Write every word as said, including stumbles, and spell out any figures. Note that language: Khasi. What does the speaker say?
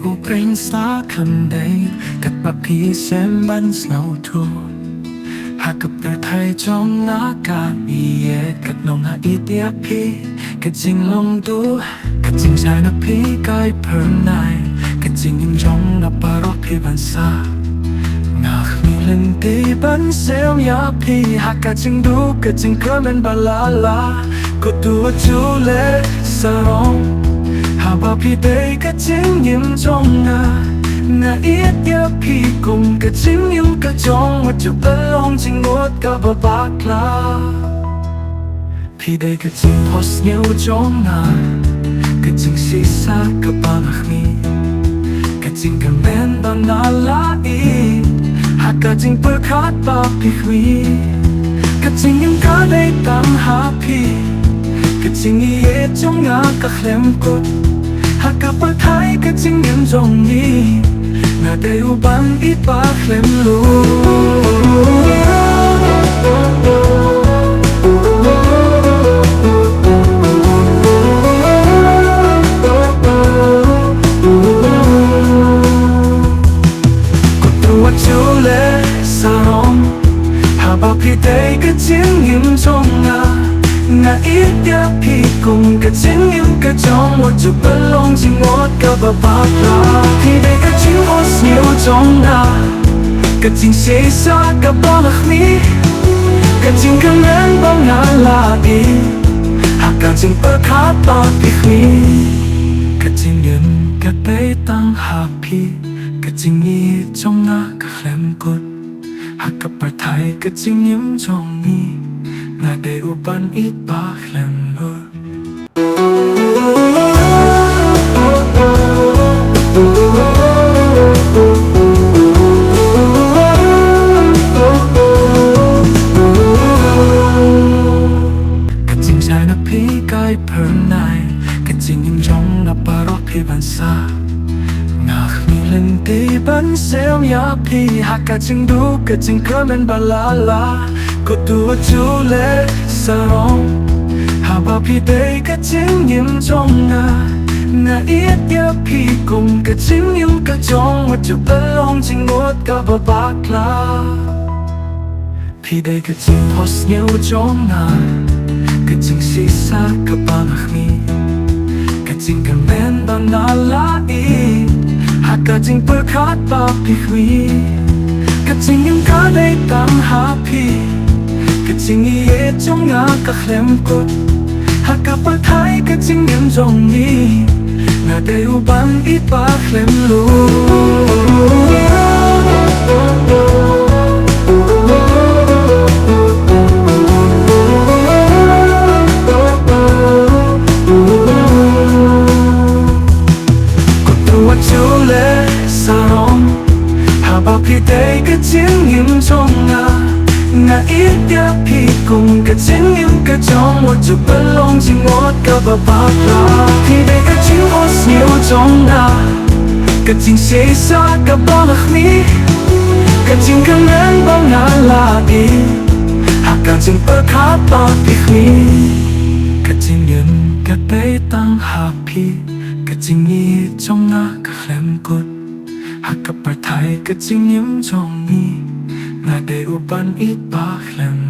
U pyrshang sa kham dei katba phi shem ban sngewthuh. Ha ka pyrthai jong nga ka ïeit kat nong ha ïeit ïa phi. Ka jinglong duh, ka jingjia na phi kai phyrnai. Ka jingim jong nga baroh phi ban sa. Nga khmih lynti ban shem ïa phi ha ka jingduh ka jingkmen ba la la. Ko tu wa ju leh sarong. Haba phi dei ka jingim jong nga. Nga ïeit ïa phi kum ka jingim ka jong wat ju pynlong jingmut kaba bakla. Phi dei ka jingphohsniew jong nga. Ka jingshisha kaba nga khmih. Ka jingkmen ba nga la ïoh ha ka jingpyrkhat ba phi khmih. Ka jingim ka dei tang ha phi. Ka jingïeit jong nga ka khlem kut. Ha ka pyrthai ka jingim jong ngi. Nga dei u ban ïeit ba khlem lut. Ko tu wa ju leh sarong. Haba phi dei ka jingim jong nga. Nga ïeit ïa phi kum ka jingim ka jong wat ju pynlong jingmut kaba bakla. Phi dei ka jingphohsniew jong nga. Ka jingshisha kaba nga khmih. Ka jingkmen ba nga la ïoh ha ka jingpyrkhat ba phi khmih. Ka jingim ka dei tang ha phi. Ka jingïeit jong nga ka khlem kut. Ha ka pyrthai ka jingim jong ngi. Nga dei u ban ïeit ba khlem lut. Ka jingjia na phi kai phyrnai. Ka jingim jong nga baroh phi ban sa. Nga khmih lynti ban shem ïa phi ha ka jingduh ka jingkmen ba la la. Ko tu wa ju leh sarong. Haba phi dei ka jingim jong nga. Nga ïeit ïa phi kum ka jingim ka jong wat ju pynlong jingmut kaba bakla. Phi dei ka jingphohsniew jong nga. Ka jingshisha kaba nga khmih. Ka jingkmen ba nga la ïoh ha ka jingpyrkhat ba phi khmih. Ka jingim ka dei tang ha phi. Ka jingïeit jong nga ka khlem kut. Ha ka pyrthai ka jingim jong ngi. Nga dei u ban ïeit ba khlem lut. Ko tu wa ju leh sarong. Haba phi dei ka jingim jong nga. Nga ïeit ïa phi kum ka jingim ka jong wat ju pynlong jingmut kaba bakla. Phi dei ka jingphohsniew jong nga. Ka jingshisha kaba nga khmih. Ka jingkmen ba nga la ïoh ha ka jingpyrkhat ba phi khmih. Ka jingim ka dei tang ha phi. Ka jingïeit jong nga ka khlem kut. Ha ka pyrthai ka jingim jong ngi. Nga dei u ban ïeit ba khlem